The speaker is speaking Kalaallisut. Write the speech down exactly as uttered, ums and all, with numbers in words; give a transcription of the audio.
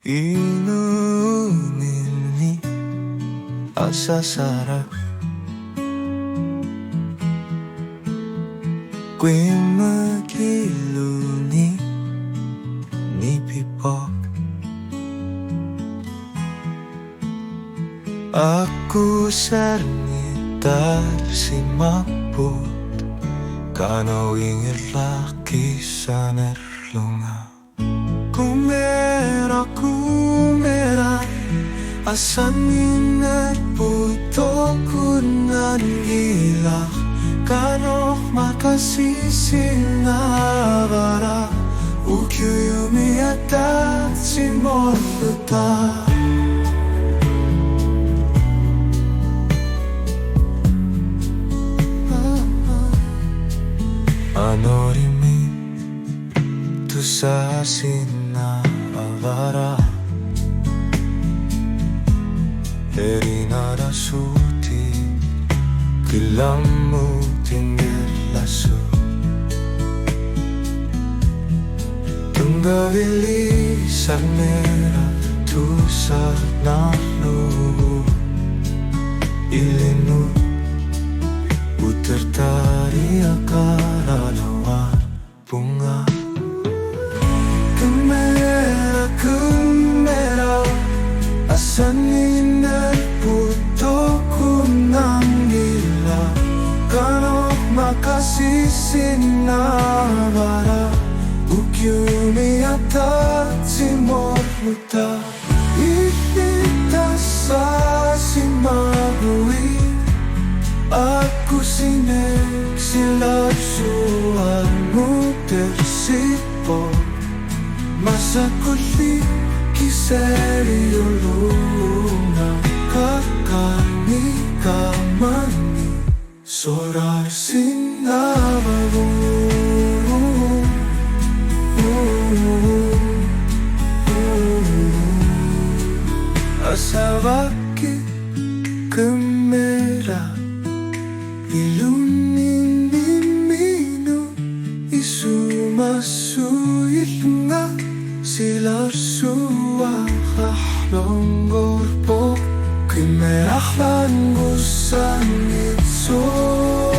Inuuninni asasara qimmikiluni nipipoq. Akusarnitarsimapput qanoq ingerlaqqissanerlunga. Kummera, kummera, asanninnerput toqunnanngilaq, qanoq maqasisinnaavaraq, ukiumi ataatsimorluta. Anorimi tusarsinnaavara. Erinarasuutit qilammutinngillasut. Tunngaviliisarnera tusarnaarlugu. Ilinnut utertariaqaraluarpunga. Kummera, kummera, asanninnerput toqunnanngilaq, qanoq maqasisinnaavaraq, ukiumi ataatsimorluta. Illit tassaasimagui, akusinitsilaarsuarmut ersippoq. Massakkut kiseriulunga qaqqani kamani sorarsinnaavagut. Asavakkit kummera, ilunninni minut isumassuillunga silarsuararlunngorpoq, qimmerarlanngussanngitsoq.